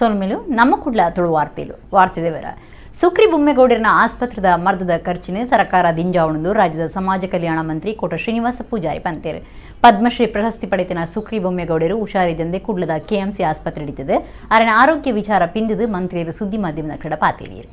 ಸೊಲ್ಮೆಲು. ನಮ್ಮ ಕುಡ್ಲ ತುಳು ವಾರ್ತೆಲು ವಾರ್ತೆದೇವರ ಸುಕ್ರಿ ಬೊಮ್ಮೇಗೌಡರಿನ ಆಸ್ಪತ್ರೆದ ಮರ್ದದ ಖರ್ಚಿನ ಸರ್ಕಾರ ದಿಂಜಾವಣಂದು ರಾಜ್ಯದ ಸಮಾಜ ಕಲ್ಯಾಣ ಮಂತ್ರಿ ಕೋಟ ಶ್ರೀನಿವಾಸ ಪೂಜಾರಿ ಪಂತೇರು. ಪದ್ಮಶ್ರೀ ಪ್ರಶಸ್ತಿ ಪಡೆತಿನ ಸುಕ್ರಿ ಬೊಮ್ಮೇಗೌಡರು ಹುಷಾರಿದಂದೆ ಕುಡ್ಲದ ಕೆಎಂಸಿ ಆಸ್ಪತ್ರೆ ಹಿಡಿತದೆ. ಅರನ ಆರೋಗ್ಯ ವಿಚಾರ ಪಿಂದಿದು ಮಂತ್ರಿಯರು ಸುದ್ದಿ ಮಾಧ್ಯಮದ ಕಡೆ ಪಾತೇರಿಯರು.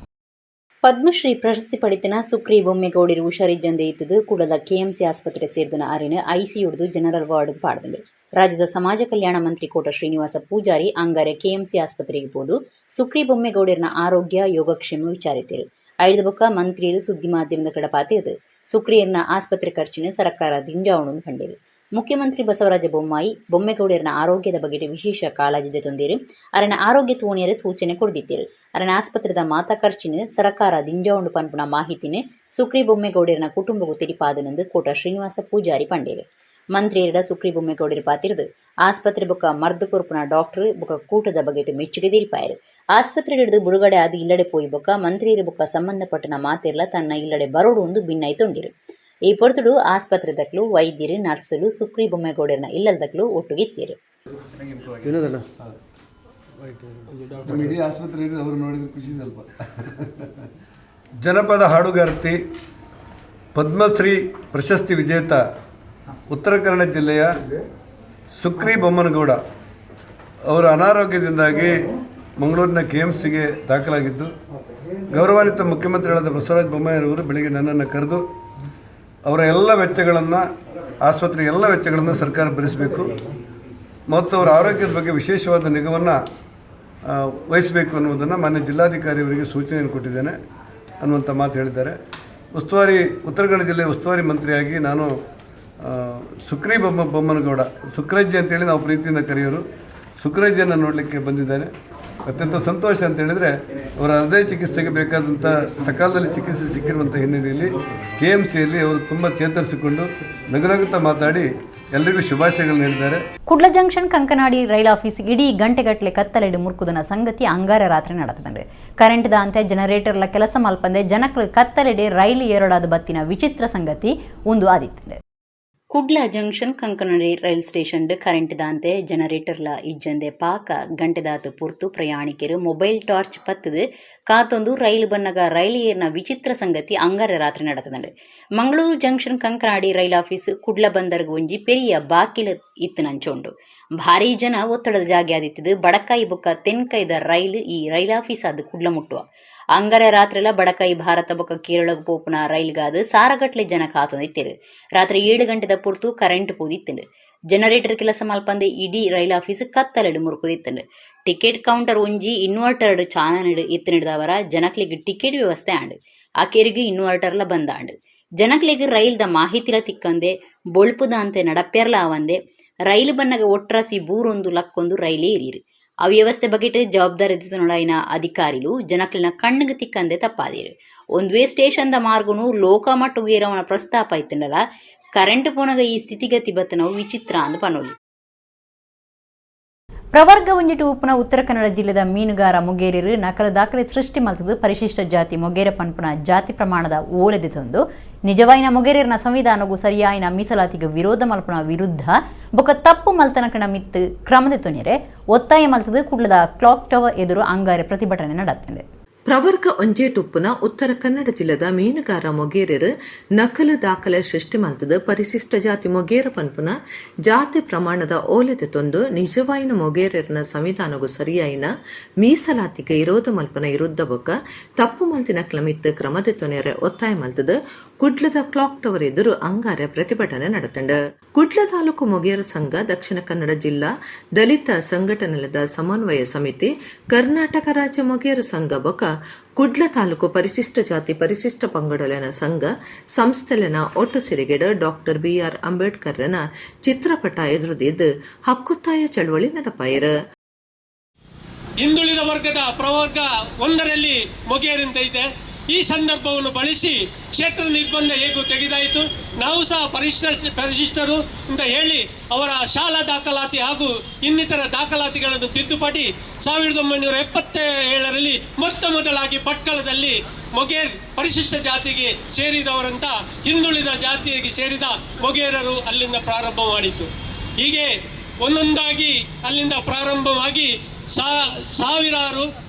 ಪದ್ಮಶ್ರೀ ಪ್ರಶಸ್ತಿ ಪಡೆತಿನ ಸುಕ್ರಿ ಬೊಮ್ಮೇಗೌಡರು ಹುಷಾರಿಜ್ಜಂದೆ ಇತ್ತದು ಕುಡ್ಲದ ಕೆಎಂಸಿ ಆಸ್ಪತ್ರೆ ಸೇರಿದನ ಅರಿನ ಐಸಿಯುಡ್ದು ಜನರಲ್ ವಾರ್ಡ್ ಪಾಡ್ದಂಡು. ರಾಜ್ಯದ ಸಮಾಜ ಕಲ್ಯಾಣ ಮಂತ್ರಿ ಕೋಟ ಶ್ರೀನಿವಾಸ ಪೂಜಾರಿ ಅಂಗಾರೆ ಕೆಎಂಸಿ ಆಸ್ಪತ್ರೆಗೆ ಪೋದು ಸುಕ್ರಿ ಬೊಮ್ಮೇಗೌಡರನ ಆರೋಗ್ಯ ಯೋಗಕ್ಷೇಮ ವಿಚಾರಿಸಿದರು. ಐದು ಬೊಕ್ಕ ಮಂತ್ರಿಯರು ಸುದ್ದಿ ಮಾಧ್ಯಮದ ಕಡೆ ಪಾತಿಯದು ಸುಕ್ರಿಯರ್ನ ಆಸ್ಪತ್ರೆ ಖರ್ಚಿನ ಸರ್ಕಾರ ದಿಂಜಾವಣು ಕಂಡಿರು. ಮುಖ್ಯಮಂತ್ರಿ ಬಸವರಾಜ ಬೊಮ್ಮಾಯಿ ಬೊಮ್ಮೇಗೌಡರನ ಆರೋಗ್ಯದ ಬಗ್ಗೆ ವಿಶೇಷ ಕಾಳಜಿ ತಂದಿರು. ಅರನ ಆರೋಗ್ಯ ತೋಣಿಯರ ಸೂಚನೆ ಕೊಡ್ದಿತ್ತೀರು. ಅರನ ಆಸ್ಪತ್ರೆದ ಮಾತಾ ಖರ್ಚಿನ ಸರ್ಕಾರ ದಿಂಜಾವುಂಡು ಪನ್ಪುನ ಮಾಹಿತಿನ ಸುಕ್ರಿ ಬೊಮ್ಮೇಗೌಡರನ ಕುಟುಂಬಗೂ ತೆರಿಪಾದನೆಂದು ಕೋಟ ಶ್ರೀನಿವಾಸ ಪೂಜಾರಿ ಪಂಡೇರು. ಮಂತ್ರಿಯರ ಸುಕ್ರಿ ಬೊಮ್ಮೇಗೌಡರು ಪಾತಿರದು ಆಸ್ಪತ್ರೆ ಬೊಕ್ಕ ಮರ್ದು ಕೊರ್ಪುನ ಡಾಕ್ಟರ್ ಬೊಕ್ಕ ಕೂಟದ ಬಗೆಟ್ ಮೆಚ್ಚುಗೆ ತೆರಿಪಾಯರು. ಆಸ್ಪತ್ರೆ ಹಿಡಿದು ಬಿಡುಗಡೆ ಆದ ಇಲ್ಲಡೆ ಪೋಯಿ ಬೊಕ್ಕ ಮಂತ್ರಿಯರ ಬೊಕ್ಕ ಸಂಬಂಧಪಟ್ಟನ ಮಾತಿರ್ಲ ತನ್ನ ಇಲ್ಲಡೆ ಬರೋಡು ಒಂದು ಭಿನ್ನೈತೊಂಡಿರು. ಈ ಪೊರ್ತುಡು ಆಸ್ಪತ್ರೆ ದಕ್ಲು, ವೈದ್ಯರು, ನರ್ಸುಲು, ಸುಕ್ರಿ ಬೊಮ್ಮೇಗೌಡರನ ಇಲ್ಲದಕ್ಲು ಒಟ್ಟುಗಿತ್ತೀರು. ವಿನೋದಣ್ಣ. ನಮ್ಮ ಇಡೀ ಆಸ್ಪತ್ರೆ ಇದೆ, ಅವರು ನೋಡಿದ್ರೆ ಖುಷಿ ಸ್ವಲ್ಪ. ಜನಪದ ಹಾಡುಗಾರ್ತಿ, ಪದ್ಮಶ್ರೀ ಪ್ರಶಸ್ತಿ ವಿಜೇತ, ಉತ್ತರ ಕನ್ನಡ ಜಿಲ್ಲೆಯ ಸುಕ್ರಿ ಬೊಮ್ಮನಗೌಡ ಅವರ ಅನಾರೋಗ್ಯದಿಂದಾಗಿ ಮಂಗಳೂರಿನ ಕೆಎಂಸಿಗೆ ದಾಖಲಾಗಿದ್ದು, ಗೌರವಾನ್ವಿತ ಮುಖ್ಯಮಂತ್ರಿಗಳಾದ ಬಸವರಾಜ ಬೊಮ್ಮಾಯಿರವರು ಬೆಳಿಗ್ಗೆ ನನ್ನನ್ನು ಕರೆದು ಅವರ ಎಲ್ಲ ವೆಚ್ಚಗಳನ್ನು, ಆಸ್ಪತ್ರೆಯ ಎಲ್ಲ ವೆಚ್ಚಗಳನ್ನು ಸರ್ಕಾರ ಭರಿಸಬೇಕು ಮತ್ತು ಅವರ ಆರೋಗ್ಯದ ಬಗ್ಗೆ ವಿಶೇಷವಾದ ನಿಗಾವನ್ನು ವಹಿಸಬೇಕು ಅನ್ನುವುದನ್ನು ಮಾನ್ಯ ಜಿಲ್ಲಾಧಿಕಾರಿಯವರಿಗೆ ಸೂಚನೆಯನ್ನು ಕೊಟ್ಟಿದ್ದೇನೆ ಅನ್ನುವಂಥ ಮಾತು ಹೇಳಿದ್ದಾರೆ. ಉಸ್ತುವಾರಿ, ಉತ್ತರ ಕನ್ನಡ ಜಿಲ್ಲೆಯ ಉಸ್ತುವಾರಿ ಮಂತ್ರಿಯಾಗಿ ನಾನು ಸುಕ್ರಿ ಬೊಮ್ಮನಗೌಡ, ಸುಕ್ರಜ್ಜಿ ಅಂತೇಳಿ ನಾವು ಪ್ರೀತಿಯಿಂದ ಕರೆಯೋರು, ಸುಕ್ರಜ್ಜಿಯನ್ನು ನೋಡಲಿಕ್ಕೆ ಬಂದಿದ್ದೇನೆ. ಅತ್ಯಂತ ಸಂತೋಷ ಅಂತ ಹೇಳಿದರೆ, ಅವರ ಹೃದಯ ಚಿಕಿತ್ಸೆಗೆ ಬೇಕಾದಂಥ ಸಕಾಲದಲ್ಲಿ ಚಿಕಿತ್ಸೆ ಸಿಕ್ಕಿರುವಂಥ ಹಿನ್ನೆಲೆಯಲ್ಲಿ ಕೆಎಂಸಿಯಲ್ಲಿ ಅವರು ತುಂಬ ಚೇತರಿಸಿಕೊಂಡು ನಗುನಗುತ್ತಾ ಮಾತಾಡಿ ಎಲ್ಲರಿಗೂ ಶುಭಾಶಯಗಳನ್ನು ನೀಡಿದ್ದಾರೆ. Kudla junction Kankanadi rail office ಇಡೀ ಗಂಟೆಗಟ್ಟಲೆ ಕತ್ತಲೆಡು ಮುರ್ಕುದನ ಸಂಗತಿ ಅಂಗಾರ ರಾತ್ರಿ ನಡೆತದಂಡು. ಕರೆಂಟ್ ದಾಂತೆ ಜನರೇಟರ್ಲ ಕೆಲಸ ಮಲ್ಪಂದೆ ಜನಕ್ಲು ಕತ್ತಲೆಡೆ ರೈಲು ಏರಡಾದ ಬತ್ತಿನ ವಿಚಿತ್ರ ಸಂಗತಿ ಒಂದು ಆದಿತ್ತಂಡೆ. Kudla junction Kankanadi rail station current ದಾಂತೆ, ಜನರೇಟರ್ಲ ಇಜ್ಜಂದೆ ಪಾಕ ಗಂಟೆದಾತು ಪುರ್ತು ಪ್ರಯಾಣಿಕರು ಮೊಬೈಲ್ ಟಾರ್ಚ್ ಪತ್ತದು ಕಾತೊಂದು ರೈಲು ಬನ್ನಗ ರೈಲು ಏರ್ನ ವಿಚಿತ್ರ ಸಂಗತಿ ಅಂಗಾರ ರಾತ್ರಿ ನಡೆತದಂಡು. Mangaluru junction Kankanadi rail office Kudla ಬಂದರ್ಗ್ ಒಂಜಿ ಪೆರಿಯ ಬಾಕಿಲ ಇತ್ತು ನಂಚೋಂಡು. ಭಾರೀ ಜನ ಒತ್ತಡದ ಜಾಗೆ ಆದಿತ್ತದು ಬಡಕಾಯಿ ಬೊಕ್ಕ ತೆನ್ಕೈದ ರೈಲು ಈ ರೈಲ್ ಆಫೀಸ್ ಅದು ಕುಡ್ಲ ಮುಟ್ಟುವ. ಅಂಗಾರೆ ರಾತ್ರಿಲ ಬಡಕಾಯಿ ಭಾರತ ಬೊಕ್ಕ ಕೇರಳಗ್ ಪೋಪುನ ರೈಲ್ಗಾದು ಸಾರಗಟ್ಲೆ ಜನ ಕಾತೊಂದಿತ್ತೇರು. ರಾತ್ರಿ 7 ಗಂಟೆದ ಪುರ್ತು ಕರೆಂಟ್ ಪೋದಿತ್ತಂಡು. ಜನರೇಟರ್ ಕೆಲಸ ಮಲ್ಪಂದೆ ಇಡೀ ರೈಲ್ ಆಫೀಸ್ ಕತ್ತಲೆಡು ಮುರುಕುದಿತ್ತಂಡು. ಟಿಕೆಟ್ ಕೌಂಟರ್ ಒಂಜಿ ಇನ್ವರ್ಟರ್ ಚಾನನೆಡ್ ಇತ್ತಿನದವರ ಜನಕ್ಲೆಗ್ ಟಿಕೆಟ್ ವ್ಯವಸ್ಥೆ ಆಂಡ್. ಆಕೆರಿಗೆ ಇನ್ವರ್ಟರ್ಲ ಬಂದಾಂಡ್. ಜನಕ್ಲೆಗ್ ರೈಲ್ದ ಮಾಹಿತಿಲ ತಿಕ್ಕಂದೆ, ಬೊಳ್ಪುದಾಂತೆ ನಡಪೆರ್ಲ ಆವಂದೆ, ರೈಲು ಬನ್ನಗ ಒಟ್ರಾಸಿ ಬೂರೊಂದು ಲಕ್ಕೊಂದು ರೈಲೇ ಏರಿರು. ಆ ವ್ಯವಸ್ಥೆ ಬಗೆಟ್ ಜವಾಬ್ದಾರಿ ನೋಡಾಯಿನ ಅಧಿಕಾರಿಲು ಜನಕ್ಲೆನ ಕಣ್ಣಿಗೆ ತಿಕ್ಕಂದೆ ತಪ್ಪಾದಿರು. ಒಂದ್ವೇ ಸ್ಟೇಷನ್ದ ಮಾರ್ಗನು ಲೋಕಮಟ್ಟುಗು ಏರವನ ಪ್ರಸ್ತಾಪ ಇತ್ತಂಡಲ ಕರೆಂಟ್ ಪೋನಗ ಈ ಸ್ಥಿತಿಗತಿ ಬತ್ತನವು ವಿಚಿತ್ರ ಅಂದ್ ಪನೊಲಿ. ಪ್ರವರ್ಗ ಒಂಜಿಟು ಉಪ್ಪುನ ಉತ್ತರ ಕನ್ನಡ ಜಿಲ್ಲೆದ ಮೀನುಗಾರ ಮೊಗೇರಿರು ನಕಲು ದಾಖಲೆ ಸೃಷ್ಟಿ ಮಲ್ತದು ಪರಿಶಿಷ್ಟ ಜಾತಿ ಮೊಗೇರ ಪನ್ಪುನ ಜಾತಿ ಪ್ರಮಾಣದ ಓಲೆದೆ ತಂದು ನಿಜವಾಯಿನ ಮೊಗೇರಿನ ಸಂವಿಧಾನಗೂ ಸರಿಯಾಯಿನ ಮೀಸಲಾತಿಗೆ ವಿರೋಧ ಮಲ್ಪುನ ವಿರುದ್ಧ ಬೊಕ ತಪ್ಪು ಮಲ್ತನಕಣ ಮಿತ್ತು ಕ್ರಮದ ತೊನಿರೆ ಒತ್ತಾಯ ಮಲ್ತದು ಕುಡ್ಲದ ಕ್ಲಾಕ್ ಟವರ್ ಎದುರು ಅಂಗಾರೆ ಪ್ರತಿಭಟನೆ ನಡೆತ್ತಿದೆ. ಪ್ರವರ್ಗ ಒಂಜೇಟುಪ್ಪುನ ಉತ್ತರ ಕನ್ನಡ ಜಿಲ್ಲೆದ ಮೀನುಗಾರ ಮೊಗೇರರು ನಕಲು ದಾಖಲೆ ಸೃಷ್ಟಿ ಮಲ್ತದ ಪರಿಶಿಷ್ಟ ಜಾತಿ ಮೊಗೇರ ಪನ್ಪುನ ಜಾತಿ ಪ್ರಮಾಣದ ಓಲೆದೆ ತೊಂದು ನಿಜವಾಯಿನ ಮೊಗೇರನ ಸಂವಿಧಾನಗು ಸರಿಯಾಯಿನ ಮೀಸಲಾತಿಗೆ ಇರೋದ ಮಲ್ಪನ ವಿರುದ್ಧ ಬೊಕ್ಕ ತಪ್ಪು ಮಲ್ತಿನ ಕ್ಲಮಿತ್ತು ಕ್ರಮದ ತೊನೆರೆ ಒತ್ತಾಯ ಮಲ್ತದ ಕುಡ್ಲದ ಕ್ಲಾಕ್ ಟವರ್ ಎದುರು ಅಂಗಾರೆ ಪ್ರತಿಭಟನೆ ನಡೆತಂಡ. ಕುಡ್ಲ ತಾಲೂಕು ಮೊಗೇರ ಸಂಘ, ದಕ್ಷಿಣ ಕನ್ನಡ ಜಿಲ್ಲಾ ದಲಿತ ಸಂಘಟನೆಲದ ಸಮನ್ವಯ ಸಮಿತಿ, ಕರ್ನಾಟಕ ರಾಜ್ಯ ಮೊಗೇರ ಸಂಘ ಬೊಕ್ಕ ಕುಡ್ಲ ತಾಲೂಕು ಪರಿಶಿಷ್ಟ ಜಾತಿ ಪರಿಶಿಷ್ಟ ಪಂಗಡಲೆನ ಸಂಘ ಸಂಸ್ಥೆಲೆನ ಒಟ್ಟು ಸಿರಿಗೆಡ್ ಡಾಕ್ಟರ್ ಬಿಆರ್ ಅಂಬೇಡ್ಕರ್ನ ಚಿತ್ರಪಟ ಎದುರುದಿದ್ದು ಹಕ್ಕುತ್ತಾಯ ಚಳವಳಿ ನಡಪಾಯಿರು. ಹಿಂದುಳಿದ ವರ್ಗದ ಪ್ರವರ್ಗ 1ರಲ್ಲಿ ಮೊಗೇರ್ ಅಂತ ಇದೆ. ಈ ಸಂದರ್ಭವನ್ನು ಬಳಸಿ ಕ್ಷೇತ್ರ ನಿರ್ಬಂಧ ಹೇಗೂ ತೆಗೆದಾಯಿತು, ನಾವು ಸಹ ಪರಿಶಿಷ್ಟರು ಅಂತ ಹೇಳಿ ಅವರ ಶಾಲಾ ದಾಖಲಾತಿ ಹಾಗೂ ಇನ್ನಿತರ ದಾಖಲಾತಿಗಳನ್ನು ತಿದ್ದುಪಡಿ 1977ರಲ್ಲಿ ಮೊತ್ತ ಮೊದಲಾಗಿ ಭಟ್ಕಳದಲ್ಲಿ ಮೊಗೇರ್ ಪರಿಶಿಷ್ಟ ಜಾತಿಗೆ ಸೇರಿದವರಂತ ಹಿಂದುಳಿದ ಜಾತಿಗೆ ಸೇರಿದ ಮೊಗೇರರು ಅಲ್ಲಿಂದ ಪ್ರಾರಂಭ ಮಾಡಿತು. ಹೀಗೆ ಒಂದೊಂದಾಗಿ ಅಲ್ಲಿಂದ ಪ್ರಾರಂಭವಾಗಿ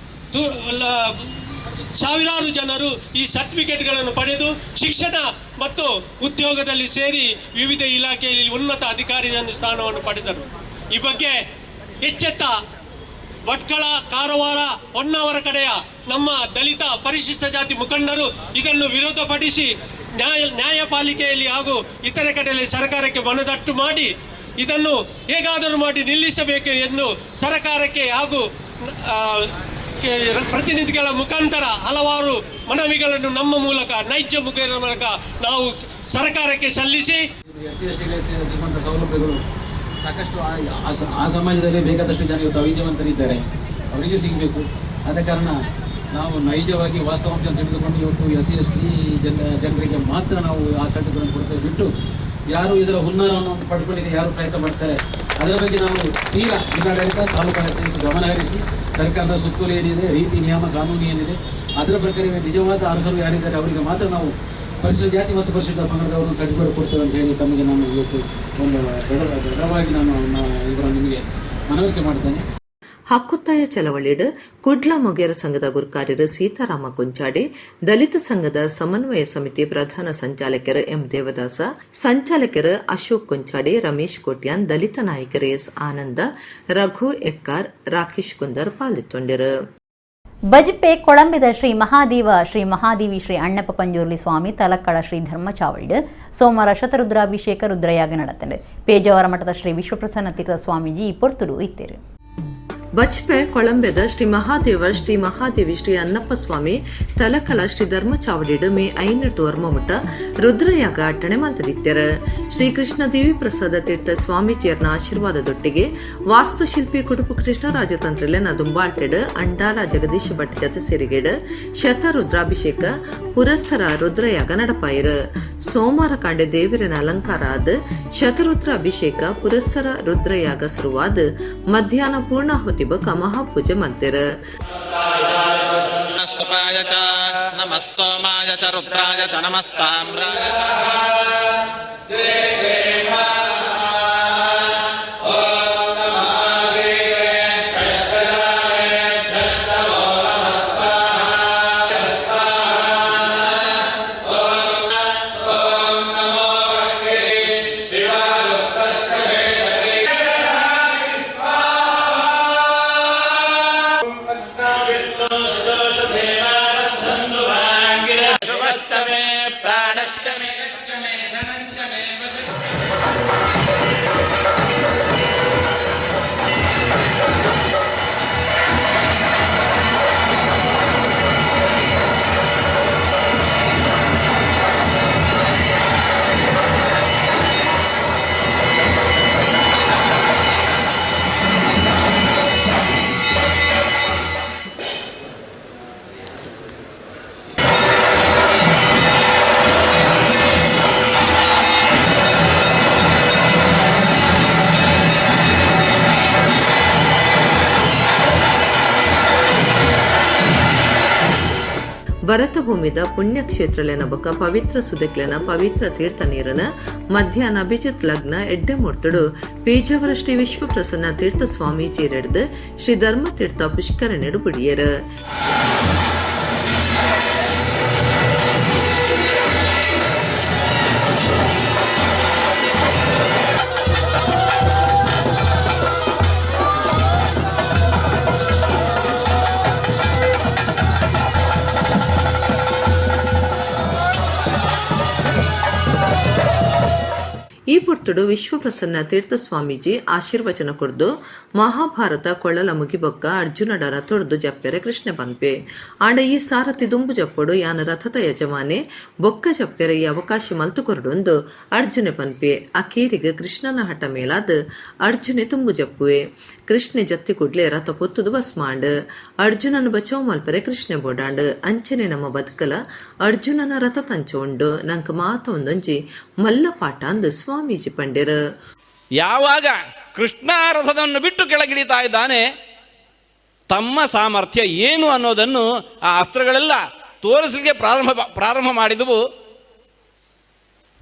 ಸಾವಿರಾರು ಜನರು ಈ ಸರ್ಟಿಫಿಕೇಟ್ಗಳನ್ನು ಪಡೆದು ಶಿಕ್ಷಣ ಮತ್ತು ಉದ್ಯೋಗದಲ್ಲಿ ಸೇರಿ ವಿವಿಧ ಇಲಾಖೆಯಲ್ಲಿ ಉನ್ನತ ಅಧಿಕಾರಿಯನ್ನು ಸ್ಥಾನವನ್ನು ಪಡೆದರು. ಈ ಬಗ್ಗೆ ಎಚ್ಚೆತ್ತ ಭಟ್ಕಳ, ಕಾರವಾರ, ಹೊನ್ನಾವರ ಕಡೆಯ ನಮ್ಮ ದಲಿತ ಪರಿಶಿಷ್ಟ ಜಾತಿ ಮುಖಂಡರು ಇದನ್ನು ವಿರೋಧಪಡಿಸಿ ನ್ಯಾಯಪಾಲಿಕೆಯಲ್ಲಿ ಹಾಗೂ ಇತರೆ ಕಡೆಯಲ್ಲಿ ಸರ್ಕಾರಕ್ಕೆ ಮನದಟ್ಟು ಮಾಡಿ ಇದನ್ನು ಹೇಗಾದರೂ ಮಾಡಿ ನಿಲ್ಲಿಸಬೇಕು ಎಂದು ಸರ್ಕಾರಕ್ಕೆ ಹಾಗೂ ಪ್ರತಿನಿಧಿಗಳ ಮುಖಾಂತರ ಹಲವಾರು ಮನವಿಗಳನ್ನು ನಮ್ಮ ಮೂಲಕ ನೈಜ ಮುಖೇನ ಮೂಲಕ ನಾವು ಸರ್ಕಾರಕ್ಕೆ ಸಲ್ಲಿಸಿ ಎಸ್ ಸಿ ಎಸ್ ಟಿಗೆ ಸಿಗುವಂಥ ಸೌಲಭ್ಯಗಳು ಸಾಕಷ್ಟು ಆ ಸಮಾಜದಲ್ಲಿ ಬೇಕಾದಷ್ಟು ಜನ ಇವತ್ತು ಅವಿದ್ಯವಂತರಿದ್ದಾರೆ, ಅವರಿಗೆ ಸಿಗಬೇಕು. ಆದ ಕಾರಣ ನಾವು ನೈಜವಾಗಿ ವಾಸ್ತವಾಂಶ ತಿಳಿದುಕೊಂಡು ಇವತ್ತು S C S T ಜನರಿಗೆ ಮಾತ್ರ ನಾವು ಆ ಸರ್ಟಿಫಿಕೇಟ್ ಕೊಡ್ತೇವೆ ಬಿಟ್ಟು ಯಾರು ಇದರ ಹುನ್ನಾರವನ್ನು ಪಡ್ಕೊಳ್ಳಿಕ್ಕೆ ಯಾರು ಪ್ರಯತ್ನ ಪಡ್ತಾರೆ ಅದರ ಬಗ್ಗೆ ನಾವು ತೀರಾ ಜಿಲ್ಲಾಡಳಿತ, ತಾಲೂಕಾಡಳಿತ ಗಮನ ಹರಿಸಿ ಸರ್ಕಾರದ ಸುತ್ತೋಲೆ ಏನಿದೆ, ರೀತಿ ನಿಯಮ ಕಾನೂನು ಏನಿದೆ ಅದರ ಪ್ರಕಾರ ನಿಜವಾದ ಅರ್ಹರು ಯಾರಿದ್ದಾರೆ ಅವರಿಗೆ ಮಾತ್ರ ನಾವು ಪರಿಶಿಷ್ಟ ಜಾತಿ ಮತ್ತು ಪರಿಶಿಷ್ಟ ಪಂಗಡದವರನ್ನು ಸರ್ಟಿಫಿಕೇಟ್ ಕೊಡ್ತೇವೆ ಅಂತ ಹೇಳಿ ತಮಗೆ ನಾನು ಇವತ್ತು ಒಂದು ದೃಢವಾಗಿ ನಾನು ಇವರ ನಿಮಗೆ ಮನವರಿಕೆ ಮಾಡ್ತೇನೆ. ಹಕ್ಕುತ್ತಾಯ ಚಳವಳಿಡ್ ಕುಡ್ಲ ಮೊಗೇರ ಸಂಘದ ಗುರುಕಾರ್ಯರು ಸೀತಾರಾಮ ಕುಂಚಾಡಿ, ದಲಿತ ಸಂಘದ ಸಮನ್ವಯ ಸಮಿತಿ ಪ್ರಧಾನ ಸಂಚಾಲಕರು ಎಂ ದೇವದಾಸ, ಸಂಚಾಲಕರು ಅಶೋಕ್ ಕುಂಚಾಡಿ, ರಮೇಶ್ ಕೋಟ್ಯಾನ್, ದಲಿತ ನಾಯಕರು ಎಸ್ ಆನಂದ, ರಘು ಎಕ್ಕಾರ್, ರಾಕೇಶ್ ಕುಂದರ್ ಪಾಲ್ಗೊಂಡಿರು. ಬಜ್ಪೆ ಕೊಳಂಬಿದ ಶ್ರೀ ಮಹಾದೇವ ಶ್ರೀ ಮಹಾದೇವಿ ಶ್ರೀ ಅಣ್ಣಪ್ಪ ಪಂಜುರ್ಲಿ ಸ್ವಾಮಿ ತಲಕ್ಕಳ ಶ್ರೀ ಧರ್ಮಚಾವಳ್ಡ್ ಸೋಮವಾರ ಶತರುದ್ರಾಭಿಷೇಕ ರುದ್ರಯಾಗ ನಡೆತಂಡು. ಪೇಜಾವರ ಮಠದ ಶ್ರೀ ವಿಶ್ವಪ್ರಸನ್ನ ತೀರ್ಥ ಸ್ವಾಮೀಜಿ ಈ ಪೊರ್ತುಡು ಇತ್ತೇರು. ಬಜ್ಪೆ ಕೊಳಂಬೆದ ಶ್ರೀ ಮಹಾದೇವ ಶ್ರೀ ಮಹಾದೇವಿ ಶ್ರೀ ಅನ್ನಪ್ಪ ಸ್ವಾಮಿ ತಲಕಳ ಶ್ರೀ ಧರ್ಮಚಾವಡಿಡು ಮೇ 5 ವರ್ಮಮುಟ್ಟ ರುದ್ರಯಾಗ ಅಟ್ಟಣೆ ಮಲ್ತದಿತ್ತೆರು. ಶ್ರೀ ಕೃಷ್ಣ ದೇವಿ ಪ್ರಸಾದ ತೀರ್ಥ ಸ್ವಾಮೀಜಿಯರ್ನ ಆಶೀರ್ವಾದದೊಟ್ಟಿಗೆ ವಾಸ್ತುಶಿಲ್ಪಿ ಕುಡುಪು ಕೃಷ್ಣರಾಜ ತಂತ್ರಿಲೆನ ದುಂಬಾಳ್ಟೆಡ್ ಅಂಡಾಲ ಜಗದೀಶ ಭಟ್ ಜತೆ ಸಿರಿಗೇಡು ಶತ ರುದ್ರಾಭಿಷೇಕ ಪುರಸ್ಸರ ರುದ್ರಯಾಗ ನಡಪಾಯಿರು. ಸೋಮವಾರ ಕಾಂಡೆ ದೇವರನ ಅಲಂಕಾರ ಆದ ಶತರುದ್ರ ಅಭಿಷೇಕ ಪುರಸ್ಸರ ರುದ್ರಯಾಗ ಶುರುವಾದ ಮಧ್ಯಾಹ್ನ ಪೂರ್ಣಾಹುತಿ ಬೊಕ್ಕ ಮಹಾಪೂಜೆ ಮಲ್ತೆರು. ನಮಃ ಸೋಮಾಯ ಚ ರುದ್ರಾಯ ಚ ನಮಸ್ತಾಮ್ರಾಯ ಚ. ಭರತಭೂಮಿದ ಪುಣ್ಯಕ್ಷೇತ್ರಲೆನ ಬೊಕ್ಕ ಪವಿತ್ರ ಸುದೆಕ್ಲೆನ ಪವಿತ್ರ ತೀರ್ಥ ನೀರನ ಮಧ್ಯಾಹ್ನ ಅಭಿಜಿತ್ ಲಗ್ನ ಎಡ್ಡೆ ಮೂರ್ತುಡು ಪೇಜಾವರ ಶ್ರೀ ವಿಶ್ವಪ್ರಸನ್ನ ತೀರ್ಥ ಸ್ವಾಮೀಜಿ ರೆಡ್ದು ಶ್ರೀ ಧರ್ಮತೀರ್ಥ ಪುಷ್ಕರಣಿಡು ಬುಡಿಯರು. ಈ ಪೊರ್ತುಡು ವಿಶ್ವಪ್ರಸನ್ನ ತೀರ್ಥ ಸ್ವಾಮೀಜಿ ಆಶೀರ್ವಚನ ಕೊರ್ದು ಮಹಾಭಾರತ ಕೊಳ್ಳಲ ಮುಗಿಬೊಕ್ಕ ಅರ್ಜುನಡ ರಥೊಡ್ದು ಜಪ್ಪೆರೆ ಕೃಷ್ಣ ಪನ್ಪೆ ಆಂಡ ಈ ಸಾರಥಿ ದುಂಬು ಜಪ್ಪೊಡು ಯಾನ ರಥದ ಯಜಮಾನೆ ಬೊಕ್ಕ ಜಪ್ಪೆರೆ ಈ ಅವಕಾಶ ಮಲ್ತು ಕೊರಡೊಂದು ಅರ್ಜುನೆ ಪನ್ಪೆ. ಅಕೇರಿಗೆ ಕೃಷ್ಣನ ಹಠ ಮೇಲಾದ ಅರ್ಜುನೆ ತುಂಬು ಜಪ್ಪುವೆ. ಕೃಷ್ಣೆ ಜತ್ತಿ ಕೂಡ್ಲೆ ರಥ ಪೊತ್ತುದು ಬಸ್ ಮಾಂಡ್ ಅರ್ಜುನನ ಬಚಾವ್ ಮಲ್ಪರೆ ಕೃಷ್ಣೆ ಬೋಡಾಂಡ್. ಅಂಚನೆ ನಮ್ಮ ಬದುಕಲ ಅರ್ಜುನನ ರಥ ತಂಚ ಉಂಡು ನಂಕ ಮಾತ ಒಂದೊಂಜಿ ಮಲ್ಲ ಪಾಠ ಅಂದು ಸ್ವಾಮೀಜಿ ಪಂಡೆರು. ಯಾವಾಗ ಕೃಷ್ಣ ರಥವನ್ನು ಬಿಟ್ಟು ಕೆಳಗಿಳಿತಾ ಇದ್ದಾನೆ, ತಮ್ಮ ಸಾಮರ್ಥ್ಯ ಏನು ಅನ್ನೋದನ್ನು ಆ ಅಸ್ತ್ರಗಳೆಲ್ಲ ತೋರಿಸಲಿಕ್ಕೆ ಪ್ರಾರಂಭ ಮಾಡಿದವು.